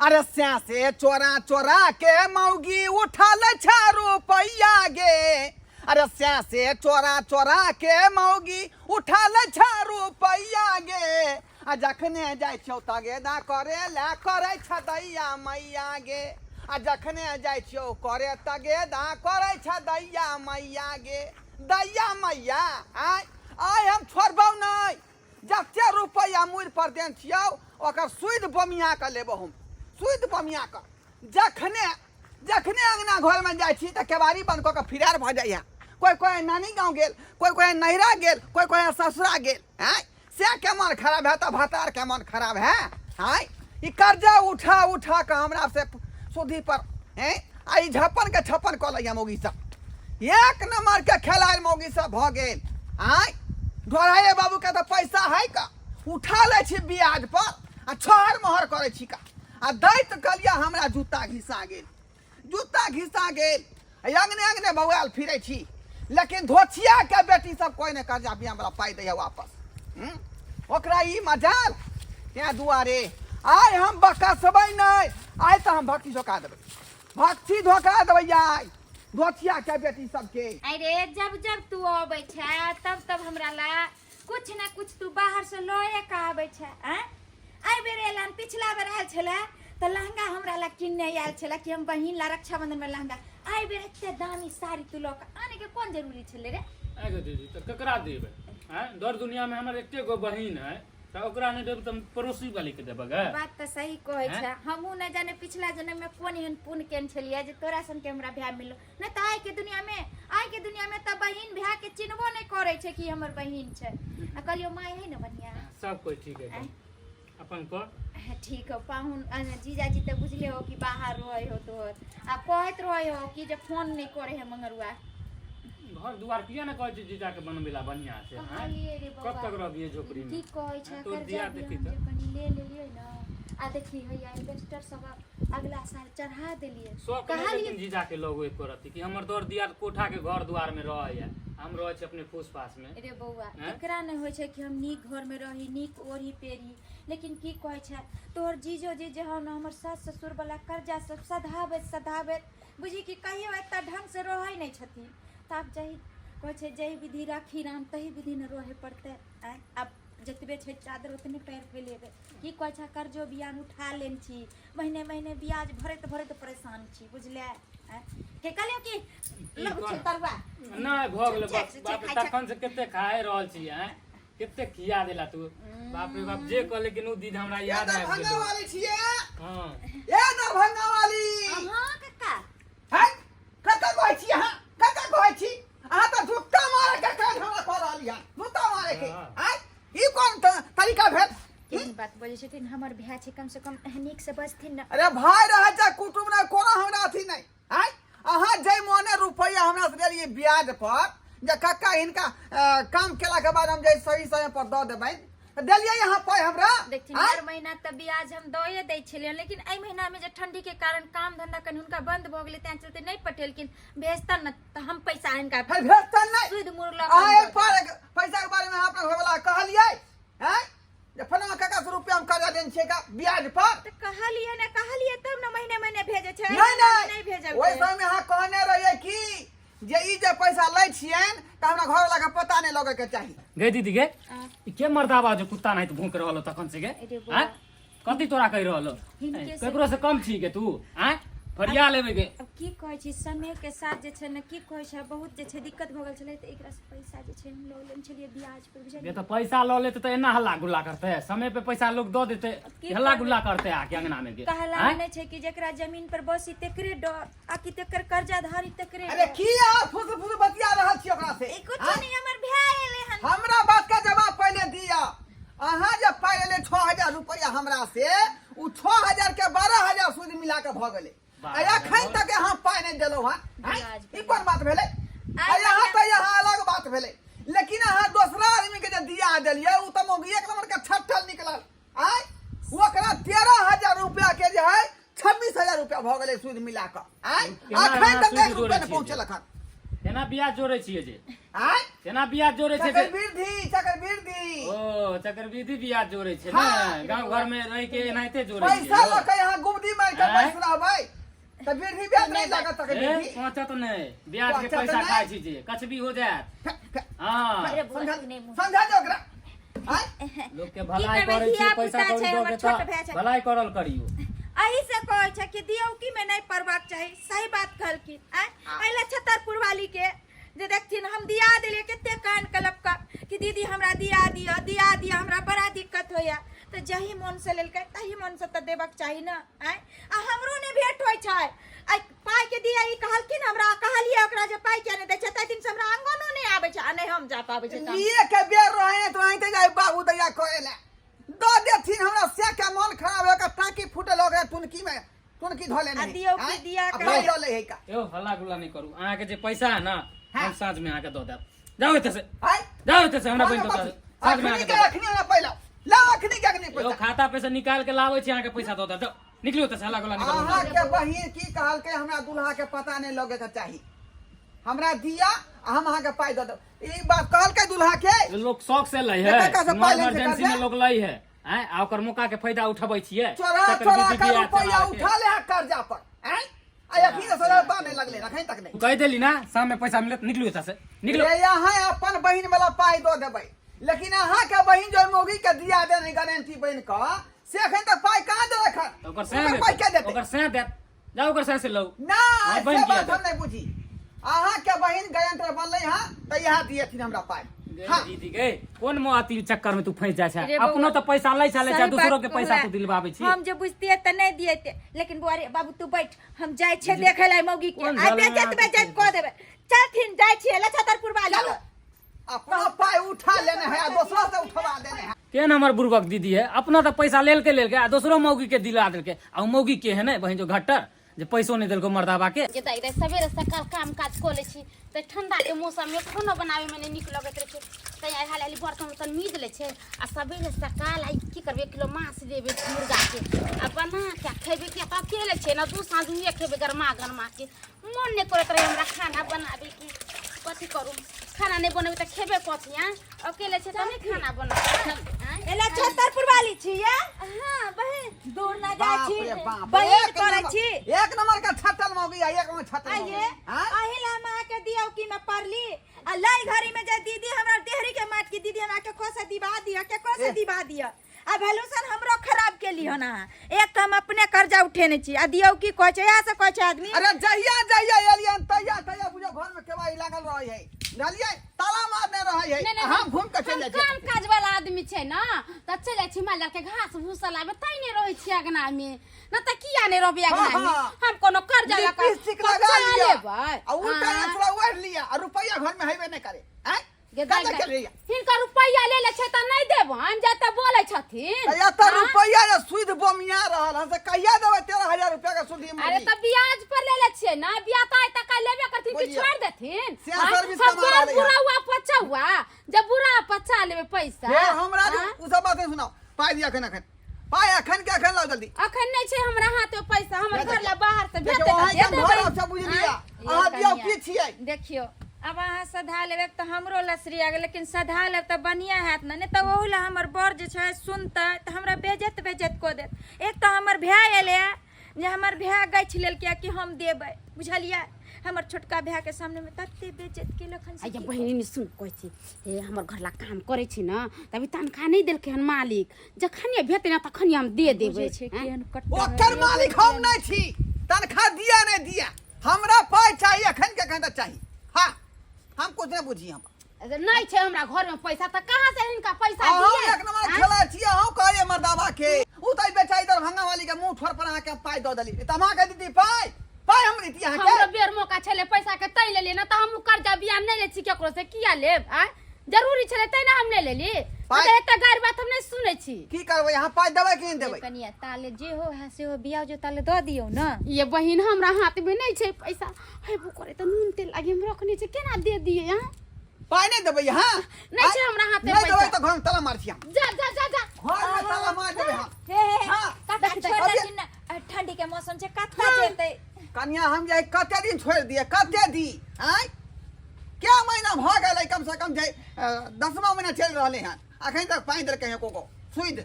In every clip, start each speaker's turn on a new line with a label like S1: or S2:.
S1: अरे स्या से चोरा चोरा के मौगी उठल छ रुपैया गे। अरे स्या से चोरा चोरा के मौगी उठल छ रुपैया गे। आ जखने जाइ छियौ तगेदा करे ले करै छ दैया मैया गे। आ जखने जाइ छियौ करे तगेदा करै छ दैया मैया गे। दैया मैया आय आय हम छोड़बौ नहि। जते रुपैआ मुड़ि पर देने छियौ ओकर सुदि बमिया कऽ लेबौ हम, सुदि बमिया कऽ। जखने जखने अङ्गना घरमे जाइ छी तऽ केबाड़ी बन्द कऽ कऽ फिरार भऽ जाइए। कोइ कोइ नानी गाँव गेल, कोइ कोइ नैहरा गेल, कोइ कोइ ससुरा गेल। आँय से के मन खराब है तऽ भतार के मन खराब है। आँय ई कर्जा उठा उठा कऽ हमरा से सुधी पर हैं आ ई झप्पन के छप्पन कऽ लैया मौगी सब। एक नंबर के खेलाड़ मौगी सब भऽ गेल। आँय ढोढ़ाइए बाबू के तऽ पैसा है का, उठा लै छी ब्याज पर आ छहर मोहर करै छी का। आ दैत कहलियै हमरा जूता घिसा गेल, जूता घिसा गेल। अंगने अंगने बौआल फिरै छी, लेकिन धोछिया के बेटी सब कोई ने कर्जा बिया वाला पाई दैया वापस। ओकरा ई मजाल। तें दुआरे आइ हम बकसबै नहि, आइ तऽ हम भक्ति धोखा देबै, भक्ति धोखा देबै आइ धोछिया के बेटी सबके।
S2: अरे जब जब तू अबै छै तब तब हमरा ला कुछ ना कुछ तू बाहर से लए के आबै छै। आँय एहि बेर एलन, पिछला बेर आयल छलै तऽ लहंगा हमरा ला किनने आयल छलै कि हम बहिन ला रक्षाबंधन में लहंगा। एहि बेर एते दामी साड़ी तू लऽ के आने के कोन जरूरी छलै रे?
S3: आइ गो दीदी तऽ ककरा देबै? आँय दर दुनिया में हमर एके गो बहिन है तऽ ओकरा नहि देबै तऽ हम पड़ोसी वाली के देबै गे?
S2: बात तऽ सही कहै
S3: हैं?
S2: छै। हमहूँ नहि जाने पिछला जन्म में कोन एहन पुण्य केने छलियै जे तोरा सन के हमरा भाय मिललो। नहि तऽ आइ के दुनिया में तऽ बहिन भाय के चिन्हबो नहि करै छै कि हमर बहिन छै। आ कहलियो माय है ने बढ़िया?
S3: सब कोई ठीक है।
S2: आँय?
S3: अपन कर।
S2: हाँ, ठीक हो पाहुन। जीजाजी तऽ बुझले हो कि बाहर रहै हो तोहर, आ कहैत रहै हो कि जे फोन नहि करे है मंगरुआ।
S3: घर दुआर किया ने कहै छै जीजा के बनबै ला बढ़िया से? हैं?
S2: कहलियै रे
S3: कब
S2: बौआ।
S3: तक रहबियै झोपड़ी में?
S2: की कहै छै?
S3: तोर
S2: कर्जा
S3: दिया देखी
S2: बियान
S3: तऽ।
S2: जे कनी ले लेलियै ने, आ देखी हैया इन्वेस्टर सब अगला साल चढ़ा देलियै।
S3: शौक नहि
S2: कहलियै
S3: लेकिन जीजा के लगो एको रत्ती कि हमर दर दियाद कोठा के घर दुआर में रहैया, हम रहै छी अपने फूस फास में।
S2: रे बौआ
S3: हैं?
S2: एकरा नहि होइ छै कि हम नीक घर में रही, नीक ओढ़ी पेढ़ी, लेकिन की कहै छै तोहर जीजो जी जे हौ ने हमर सास ससुर वाला कर्जा सब सधाबैत सधाबैत बुझी कि कहियो एतऽ ढंग से रहै नहि छथिन। तऽ आब जही कहै छै जही विधि राखी राम तही विधि ने रहै पड़तै। आँय आब जतबे छै चादर ओतने पैर फैलेबै। की कहै छै कर्जो बियान उठा लेने छी, महीने महीने ब्याज भरैत भरैत परेशान छी बुझले। आँय के कहलियौ कि
S3: की
S2: लग छै
S3: कोन?
S2: तरुआ
S3: नहि भऽ गेलै।
S2: छुच्छे छुच्छे
S3: बाप रे,
S2: खाइ छै।
S3: तखन से कते खाए रहल छी। आँय कते खिया देला तू, बाप रे बाप। जे कहले कि नु दीद हमरा
S1: ए
S3: याद आबि
S1: दरभंगा
S3: गेलो।
S1: वाली छियै?
S3: हाँ।
S1: ए दरभंगा वाली।
S2: हाँ कक्का।
S1: है कतऽ कहै छी अहाँ? कतऽ कहै छी अहाँ? तऽ जूता मारे के काज हमरा कऽ रहली हन, जूता मारे के।
S3: हाँ।
S1: आँय ई कोन तरीका भेल?
S2: केहन बात बजै छथिन? हमर भाय छै, कम से कम नीक से बजथिन ने।
S1: अरे भाय रहै छै कुटुम नहि, कोनो हमरा अथी नहि। आँय अहाँ जै मोने रुपैआ हमरा से लेलियै ब्याज पर जे कक्का हिनका काम केला के बाद हम जे सही समय पर दऽ देबै, तऽ देलियै अहाँ पाइ हमरा?
S2: देखथिन
S1: आँय?
S2: हर महीना तऽ ब्याज हम दए दै छलियै, लेकिन एहि महीना में जे ठंडी के कारण काम धंधा कनि हुनका बंद भऽ गेलै तें चलते नहि पठेलखिन। भेजतन ने तऽ हम पैसा हिनका
S1: फेर भेजतन नहि?
S2: सुद मुड़ लऽ
S1: अहाँ
S2: कऽ
S1: एक पार पैसा के बारे में अहाँ अपना घरवाला के कहलियै? आँय जे फलाना काका से रुपया हम कर्जा देने छियै का ब्याज पर?
S2: तऽ कहलियै ने, कहलियै तब ने महीने महीने भेजै छै।
S1: नहि
S2: एहि महीना
S1: नहि
S2: नहि भेजलकै।
S1: ओहि समय में अहाँ कहने रहियै कि जे ई जे पैसा लै छियनि तऽ हमरा घरवाला के पता नहि लगै के चाही।
S3: गे दीदी गे,
S2: आ।
S3: ई के मर्दाबा जो कुत्ता नहीं भूक रहल हो तखन से गे?
S2: अरे बौआ।
S3: आँय कथी तोरा कहि रहल हो?
S2: हिनके से-
S3: केकरो से कम छी गे तू? आँय फरिया लेबै गे।
S2: अब की कहै छी, समय के साथ जे छै ने की कहै छै बहुत जे छै दिक्कत भऽ गेल छलै तऽ एकरा से पैसा जे छै हम लऽ लेने छलियै ब्याज पर बुझलियै।
S3: गे तऽ पैसा लऽ लेते तऽ एना हल्ला गुल्ला करते? समय पे पैसा लोग दऽ देते
S2: की
S3: हल्ला
S2: करबै?
S3: गुल्ला करते आके अंगना में गे?
S2: कहला
S3: आँय?
S2: नहि छै कि जेकरा जमीन पर बसी तेकरे डर आ कि तेकर कर्जाधारी तेकरे
S1: अरे
S2: डर।
S1: की अहाँ फुस फुस बतिया रहल छी ओकरा से?
S2: ई कुछो
S1: आँय?
S2: नहीं, हमर भाय एलै हन।
S1: हमरा बात के जवाब पहले दिया। अहाँ जे पाइ लेले 6000 रुपया हमरा से, उ 6000 के 12,000 सूद मिला के भऽ गेलै।
S3: बारह
S1: आ
S3: हजार
S1: एखन
S3: भऽ
S1: तक अहाँ पाइ नहि देलहुँ हँ। आँय?
S2: ब्याज
S1: ई कोन बात भेलै?
S2: आइ
S1: आ यहाँ
S2: महीना-
S1: तऽ यहाँ अलग बात भेलै, लेकिन अहाँ दोसरा आदमी के जे दिया देलियै उ तऽ मौगी एक नंबर के छट्ठल निकलल। आँय ओकरा 13,000 रुपया के जे है 26,000 रुपया भऽ गेलै सूद मिला कऽ। आँय
S3: केना
S1: एखन
S3: अहाँ
S1: तक
S3: सूद
S1: एक
S3: जोड़ै
S1: रुपया नहि
S3: छियै
S1: पहुँचल
S3: जे?
S1: एखन।
S3: केना ब्याज जोड़ै छियै जे?
S1: आँय
S3: केना ब्याज जोड़ै छै जे?
S1: चक्रवृद्धि, चक्रवृद्धि।
S3: ओ चक्रवृद्धि ब्याज जोड़ै छै
S1: हाँ।
S3: ने, गाँव घर में रहि के एनाहिते जोड़ै छै
S1: पैसा
S3: यौ।
S1: लऽ के यहाँ गुबदी तऽ बिरधी ब्याज नहि लागत तक
S3: ए,
S1: बिरधी
S3: पहुँचत नहि ब्याज के
S1: पहुँचत
S3: पैसा
S1: नहि।
S3: खाइ छी जे कछ भी हो जायत हाँ
S2: अरे बौआ,
S1: समझा
S2: तू नहि मुँह।
S1: समझा दे ओकरा आँय?
S3: लोक के भलाई
S2: की करबै,
S3: करै छी
S2: धिया
S3: पैसा
S2: पुता
S3: कौड़ी
S2: छै,
S3: दऽ
S2: हमर
S3: के
S2: छोट
S3: तऽ
S2: भाय छै।
S3: भलाई करल करियौ।
S2: एही से कहै छै कि दियौकी में नहि पड़बाक चाही। सही बात कहलखिन। आँय, एहि लए छतरपुर वाली के जे देखथिन, हम दिया देलियै, कते कान कलप कऽ कि दीदी हमरा दिया दिअ, दिया दिअ, हमरा बड़ा दिक्कत होइया, तऽ जही मोन से लेलकै तही मोन से तऽ देबक चाही ने। आँय, आ हमरो नहि भेंट होइ छै आइ पाइ के दिया। ई कहलखिन हमरा, कहलियै ओकरा जे पाइ किया नहि दै छै, ताहि दिन से हमरा आंगनो नहि आबै छै आ नहि हम जा पाबै छै काम।
S1: लिए के बेर रहे तो आइते जाय बाबू दैया करे ले दऽ देथिन हमरा, से के मन खराब हो के टाँकी फूटल हो गया, तुनकी में तुनकी धो लेने
S2: आ
S1: है।
S2: दियौ कि
S1: आँय?
S2: दिया
S1: आ
S2: के-
S1: पाइ लऽ लै है का?
S3: यौ, हल्ला गुल्ला नहि करू। अहाँके जे पैसा है ना,
S1: हाँ।
S3: हम साँझ में अहाँके दऽ देब। जाउ एतऽ से।
S1: आँय?
S3: जाउ एतऽ से, हमरा बहिन दऽ देब साँझ में
S1: अखनी
S3: अहाँके
S1: के
S3: दऽ देब।
S1: अखनी हमरा पहिला लाउ, अखनी के अखनी
S3: यौ,
S1: पैसा।
S3: खाता पैसा निकाल के लाबै छी, अहाँके पैसा दऽ देब। जाउ, निकलू एतऽ से, हल्ला गुल्ला नहि करू।
S1: अहाँके बहिन की कहलकै? हमरा दूल्हा के पता नहि लगे के चाही, हमरा दिया आ हम अहाँके पाइ दऽ देब, ई बात कहलकै दूल्हा के।
S3: लोक शौक से लै है,
S1: एकर से पाइ लै छै
S3: इमरजेंसी में
S1: कर्जा?
S3: लोक लै है आँय, आ ओकर मौका के फायदा उठबै छियै।
S1: चोरा चोरा
S3: चक्रवृद्धि
S1: के
S3: ब्याज
S1: रुपया
S3: चला के।
S1: उठा ले है कर्जा पर। आँय? आ अखनी तऽ सजा पा नहि लगलै अखन तक नहि।
S3: कहि देली ना, शाम में पैसा मिलत। निकलू एतऽ से, निकलू।
S1: रे, अहाँ अपन बहिन वाला पाइ दऽ देबै, लेकिन अहाँ के बहिन जो मौगी के दिया देने गारंटी बनि कऽ, से अखन तक पाइ कहाँ देलक हन?
S3: तऽ ओकर सैं
S1: ओकर पाइ के
S3: देत?
S1: देतै?
S3: ओकर सैं देत, जाउ ओकर सैं से लौ।
S1: ना,
S3: हाँ,
S1: से
S3: बहिन किया
S1: बात हम
S3: देत?
S1: नहीं बुझी। अहाँ के बहिन गारंटर बनलै हँ तऽ इएह दिएथिन हमरा पाइ।
S3: गे
S1: हाँ।
S3: दीदी गे, कोन मोहती चक्कर में तू फंस जाइ छै?
S2: रे बौआ,
S3: अपनो तऽ पैसा लै छै, लै छै,
S2: सही
S3: दूसरो
S2: बात
S3: के पैसा
S2: कहला।
S3: तू दिलवाबै छी।
S2: हम जे बुझतियै तऽ नहि दियते, लेकिन बौआ रे बाबू, तू बैठ, हम जाइ छियै देखै लए मौगी के।
S3: कोन
S2: आइ
S3: झलना
S2: बेजत बेजत कऽ देबै। चलथिन, जाइ छियै लछतरपुर वाली।
S1: चलू, अपना पाइ उठा लेने है आ दोसरा से उठवा देने है।
S3: केहन हमर बुड़बक दीदी है, अपना तऽ पैसा लेलकै लेलकै आ दोसरो मौगी के दिला देलकै। आ उ मौगी के है ने बहिन जो घट्टर जे पैसो नहि देलको मर्दाबा के।
S4: जे दाइ दाइ, सवेरे सकाल काम काज कऽ लै छी तऽ ठंडा के मौसम में खानो बनावे में नहि नीक लगैत रहै छै, तैं आइ हाल हाली बर्तन उर्तन मीज लै छै आ सवेरे सकाल आइ की करबै, 1 किलो माछ लेबै मुर्गा के आ बना के आ खेबै, किया तऽ अकेले छै ने, दू साँझ उहे खेबै गरमा गरमा के। मन नहि करैत रहै हमरा खाना बनाबैके। कथी करू, खाना नहि बनेबै तऽ खेबै कथी? आँय, अकेले छै तऽ नहि खाना बनबै? आँय?
S2: एला छतरपुर वाली छी ये?
S4: हाँ बहिन।
S2: दूर ना जाइ
S1: बाप
S2: छी,
S1: रे बाप,
S2: बहिन
S1: एक
S2: करै
S1: नंबर-
S2: छी।
S1: एक नंबर का छटल मौगी है, एक नंबर छटल मौगी।
S2: आइए
S1: हाँ?
S2: अही ला हम अहाँके दियौ की में पड़ली आ लाई घड़ी में जे दीदी हमरा देहरी के माट की दीदी हमरा केकरो से दिवा दिअ, केकरो से
S1: ए।
S2: दिवा दिअ। आ वैल्यूशन हमरो खराब केली हन अहाँ। एक तऽ हम अपने कर्जा उठेने छी आ दियौ की कहै छै, इएह से कहै छै आदमी।
S1: अरे जहिया जहिया एलियन तहिया तहिया बुझो घर में केवाड़ी लागल रहे है, बुझलियै, ताला मारने रहे है।
S4: नहीं, नहीं,
S1: हम घूम के चलि
S4: हम
S1: जाइ छियै।
S4: काम काज वाला आदमी छै ना, तऽ चलि जाइ छी माल के घास भूसा लाबे, तै नहि रहै छी अगना में न, तऽ किया नहि रहबै अगना में?
S1: हाँ।
S4: हम कोनो कर्जा लऽ कऽ
S1: लिपस्टिक लगा
S4: बचा
S1: लिया
S4: लेबै।
S1: आ उल्टा
S4: हाँ।
S1: अचरा ओढ़ि लिया आ रुपैया घर में हेबे नहि करे। आँय?
S4: गे दाइ
S1: कतऽ
S4: दाइ,
S1: गेल रहियै?
S4: हिनकर रुपैआ ले लै छै तऽ नहि देबनि, जतऽ बोलै छथिन।
S1: तऽ एतऽ
S4: हाँ?
S1: रुपैआ जे सुद बोमिया रहल हन से कहिया देबै 13,000 रुपया के सुदी?
S4: अरे
S1: मुर्गी
S4: तऽ ब्याज पर ले लै छियै ना, ब्याज तऽ आइ तक लेबे करथिन कि
S1: बोलिए।
S4: छोड़ि देथिन?
S1: से
S4: हाँ?
S1: सर्विस
S4: हम
S1: कमा
S4: बड़
S1: रहलै हन।
S4: बुरा हुआ पच्चा हुआ जब बुरा पच्चा लेबै पैसा।
S1: हे हमरा जे
S4: हाँ?
S1: उ सब बात नहि सुनाउ, पाइ दिअ अखन, अखन पाइ अखन के अखन लाउ जल्दी।
S4: अखन नहि छै हमरा हाथ में पैसा, हमर
S1: देखियौ।
S4: घर ला बाहर से
S1: देखियौ,
S4: भेटतै तऽ
S1: अहाँके
S4: दे
S1: घर
S4: देबै।
S1: आब सब बुझि लिअ।
S4: आँय?
S1: अहाँ दियौ
S2: कनिया,
S1: की छियै?
S2: देखियौ, आब अहाँ सधा लेबै तऽ हमरो लसरी आ गेल, लेकिन सधा लेब तऽ बढ़िआँ हैत ने, नहि तऽ ओहू लए हमर बर जे छै सुनतै तऽ हमरा बेजत बेजत कऽ देत। एक तऽ हमर भाय एलै जे हमर भाय गछि लेलकै कि हम देबै, बुझलियै? हमर छोटका भायके सामनेमे तते बेजत केलक हन से
S4: आइया
S2: की।
S4: बहिनी सुन, कहै छी हे, हमर घर ला काम करै छी ने, तभी तनखा नहि देलकै हन मालिक, जखन भेटै ने तखन हम दे देबै।
S2: बुझै छै
S4: आँय?
S2: केहन कट्टर
S1: ओकर
S2: है।
S1: मालिक हम नहि छी, तनखा दिया नहि दिया, हमरा पाइ चाही, अखन के अखन तक चाही। हाँ, हम कुछ नहि बुझी हम।
S4: अरे नहि छै हमरा घर में पैसा तऽ कहाँ से हिनका पैसा
S1: अहूँ
S4: दियै?
S1: एक नंबर
S4: आँय?
S1: खेला छी। अहूँ कहलियै मर्दाबा के, उ तऽ बेचारी दरभंगा वाली के मुंह ठोर पर अहाँके पाइ दऽ देली, तऽ हम अहाँके दीदी पाइ पाइ हम दैती अहाँके?
S4: हमरो बेर मौका छलै पैसा के तै लेलियै ना, तऽ हम कर्जा बिया नहि लै छी केकरो से, किया लेब? आँय, जरूरी छलै तै ने हम नहि लेली।
S1: पाइ-
S4: तऽ एते गारि बात हम नहि सुनै छी।
S1: की करबै अहाँ, पाइ देबै कि नहि देबै?
S2: कनिया, ताले जे हो है से हो, बियाह जो ताले दऽ दियौ ने।
S4: ये बहिन, हमरा हाथ में नहीं छै पैसा, हेबो करे तऽ नून तेल लागी हम रखने छै, केना दे दिए? यहाँ
S1: पाइ नहि देबै अहाँ?
S4: नहि छै हमरा हाथ में
S1: नहि देबै
S4: पैसा।
S1: तऽ घर में ताला मार छी हम।
S4: जा जा जा जा।
S1: घर में ताला मार देबै हम।
S2: हे हे हे,
S1: हाँ।
S2: काका छोड़
S1: अभी-
S2: देथिन ने, ठंडी के मौसम छै, कत्ता जेतै?
S1: कनिया, हम जे कते दिन छोड़ि दिए, कते दी? आँय, क्या महीना भऽ गेलै, कम से कम जे 10वां महीना चलि रहलै हन, अखन तक पानि देलकै हन कोको सुइद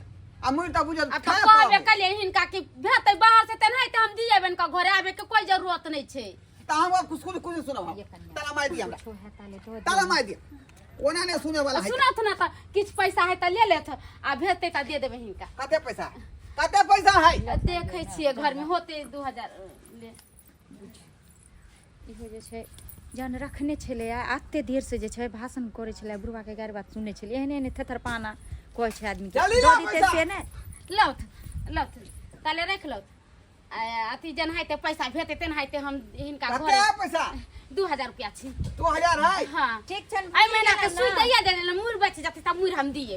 S1: आ मुड़ि तऽ बुझल
S4: आ तऽ
S1: खाय
S4: कहबे
S1: पड़ल।
S4: कलियै हिनका कि भेटतै बाहर से तेनाहिते हम दिएबनि ककरो। के घरे आबे के कोई जरूरत नहीं छै।
S1: तऽ हम आब कुछ कुछ कुछ सुनब हम।
S2: ये कन्या।
S1: ताला मारि दिअ हमरा।
S2: कुछो है ताले दो
S1: ताला मारि दिअ, ओना नहि सुने वाला है।
S4: सुनत ना तऽ किछु पैसा है तऽ ले लेत आ भेजतै तऽ दे देबै हिनका।
S1: कते पैसा है? कते पैसा है?
S4: देखै छियै घर में होते 2000 ले।
S2: इहो जे छै जहन रखने छलै आ एते देर से जे छै भाषण करै छलै, बुढ़बाके गारि बात सुनै छलै, एहने एहने थेथर पाना कहै छै आदमीके
S1: जल्दी
S2: दऽ
S1: लाउ
S2: दितै
S1: पैसा।
S2: से नहि।
S4: लौथ लौथ ताले राखि लौथ आ अथी जेनाहिते पैसा भेटतै तेनाहिते हम हिनका
S1: कते
S4: घरे
S1: है पैसा?
S4: 2000 रुपया छै।
S1: 2000 है?
S4: हाँ।
S2: ठीक छनि।
S4: एहि महीना के सुइ दैया दे देने मुर बचि जेतै तऽ मुर हम दिए।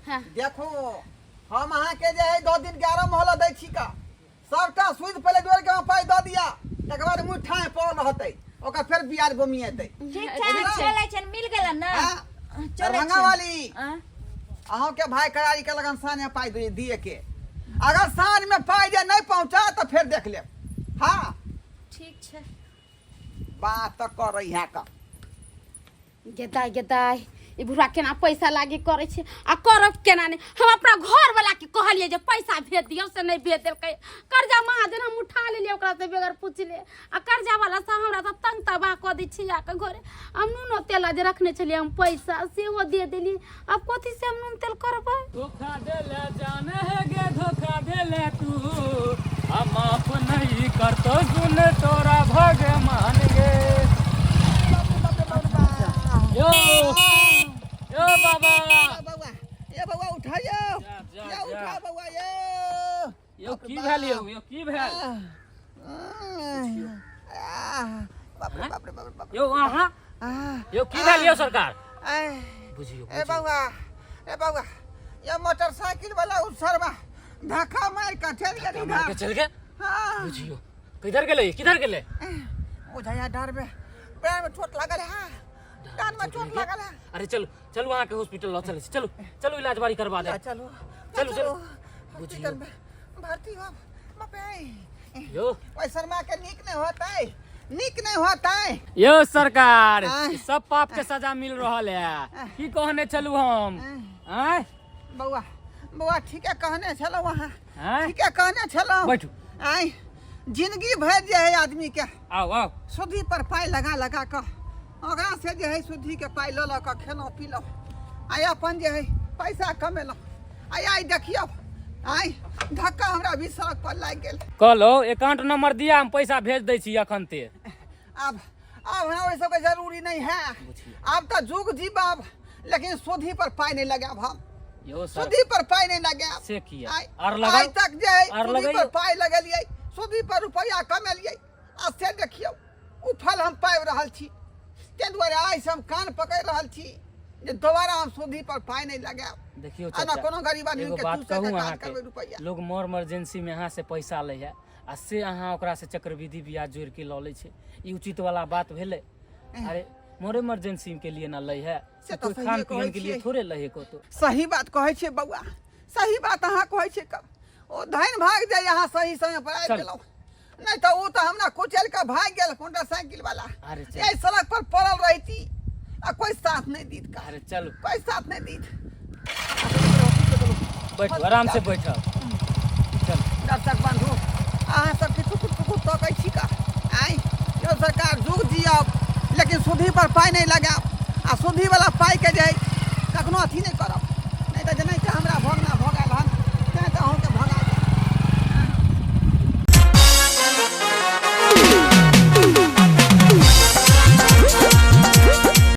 S4: हाँ।
S1: देखो, हम अहाँके जे है 2 दिन 11 मोहलत दै छी का, सबटा सूद पहिले जोड़ के हम पाइ दऽ दिया, तकर बाद मुँह ठाए पड़ल रहतै, ओकर फेर बियाज गोमिएतै।
S2: ठीक छै, चलै छनि, मिल गेलनि ने?
S1: हाँ।
S2: चलै
S1: दरभंगा
S2: छनि।
S1: वाली।
S2: आँ?
S1: अहूँके भाई करारी के लगन साँझ में पाइ दिए के, अगर साँझ में पाइ जे नहीं पहुँचा तऽ फेर देख लेब। हाँ।
S2: ठीक छै।
S1: बात तऽ करै है का।
S4: गेदाय गेदाय, ई बुढ़वा केना पैसा लागे करै छै आ करब केना नहि। हम अपना घरवला के कहलियै जे पैसा भेज दियौ, से नहि भेज देलकै। कर्जा महाजन हम उठा लेलियै ओकरा से बगैर पुछले, आ कर्जा वाला से हमरा तऽ तंग तबाह कऽ दै छै आके घरे। हम नूनो तेल जे रखने छलियै हम पैसा सेहो दे देलियै, आब कथी से हम नून तेल करबै?
S3: धोखा देले जाने है गे, धोखा देले तू, हम माफ नहीं करतो सुन तोरा भगवान गे। यो यो बाबा।
S1: बौआ, ए बौआ, उठाइयो।
S3: जा, जा,
S1: यो
S3: जा।
S1: उठा बौआ, यो।
S3: यो की भेल यौ? यो की भेल?
S1: बाप रे बाप रे बाप रे बाप रे।
S3: यौ अहाँ, यौ की भेल यौ सरकार? बुझियौ।
S1: ए बौआ, ए बौआ, ये मोटरसाइकिल वाला उसरवा धक्का मार के चल गेल।
S3: मार के चल गेल?
S1: हाँ।
S3: बुझियौ, किधर गेलै, किधर गेलै?
S1: बुझाया डर में पैर में चोट लागल है, कान में चोट लागल है।
S3: अरे चलू चलू, अहाँके हॉस्पिटल लऽ चलै छी, चलू चलू, इलाज बारी करवा दे।
S1: चलू।
S3: चलू, चलू।
S1: हॉस्पिटल में भर्ती हो बाप रे।
S3: यो।
S1: ओइ शर्मा के नीक नहीं होतै, नीक नहीं होतै।
S3: यो सरकार,
S1: आँय।
S3: ई सब पाप के सजा मिल रहल है। की कहने चलू हम? आँय?
S1: बौआ, बौआ, ठीके कहने छलहुँ अहाँ।
S3: आँय?
S1: ठीके कहने छलहुँ।
S3: बैठू।
S1: आँय, जिंदगी भरि जे है आदमी के
S3: आउ आउ
S1: सुधी पर पाइ लगा लगा कऽ ओकरा से जे है सुधी के पाइ लऽ लऽ कऽ खेलहुँ पीलहुँ, आइ अपन जे है पैसा कमेलहुँ, आइ आइ देखियौ आइ धक्का हमरा भी सड़क पर लागि गेल।
S3: कहलो अकाउंट नंबर दिया, हम पैसा भेज दै छी अखन ते।
S1: आब आब हमरा ओहि सबके जरूरी नहीं है। आब तऽ जुग जीबब, लेकिन सुधी पर पाइ नहीं लगायब हम।
S3: यो सर,
S1: सुधी पर पाइ नहीं लगायब।
S3: से किया?
S1: आइ
S3: आर लगाउ?
S1: आइ तक जे है
S3: आर
S1: सुधी पर
S3: लगैयौ?
S1: पाइ लगेलियै, सुधी पर रुपैआ कमेलियै, आ से देखियौ ओ फल हम पाबि रहल छी। ताहि दुआरे आइ से हम कान पकड़ि रहल छी जे दोबारा हम सुधी पर पाइ नहीं लगायब।
S3: देखियौ
S1: आ ना
S3: चाचा,
S1: कोनो गरीब आदमी
S3: एगो
S1: के
S3: बात
S1: चूसै के
S3: कहूँ
S1: काज
S3: अहाँके,
S1: करबै रुपैआ।
S3: लोग मोर इमरजेंसी में अहाँ से पैसा लै है आ से अहाँ ओकरा से चक्रवृद्धि ब्याज जोड़ के लऽ लै छै, ई उचित वाला बात भेलै? अरे मोर इमरजेंसी के लिए ना लै है,
S1: से तऽ
S3: कोई
S1: सहिए
S3: खान
S1: कहै
S3: पियन के लिए
S1: छियै।
S3: थोड़े लै है कतौ।
S1: सही बात कहै छियै बौआ, सही बात अहाँ कहै छियै। कब ओ धनि भाग जाय अहाँ सही समय पर आबि
S3: चल।
S1: गेलहुँ, नहीं तऽ ओ तऽ हमरा कुचलि कऽ भागि गेल मोटरसाइकिल वाला।
S3: अरे चल।
S1: एहि सड़क पर पड़ल रहिती आ कोई साथ नहीं दीत का।
S3: अरे चलू।
S1: कोई साथ नहीं दीत।
S3: बैठू, आराम से बैठब, चल।
S1: दर्शक बंधु, अहाँ सबके टुकुर टुकुर तकै छी का? आँय यौ सरकार, जुग जियब लेकिन सुधी पर पाइ नहीं लगायब, आ सुधी वाला पाइके जे है कखनो अथी नहीं करब, नहीं तऽ जेनाहिते हमरा भोगना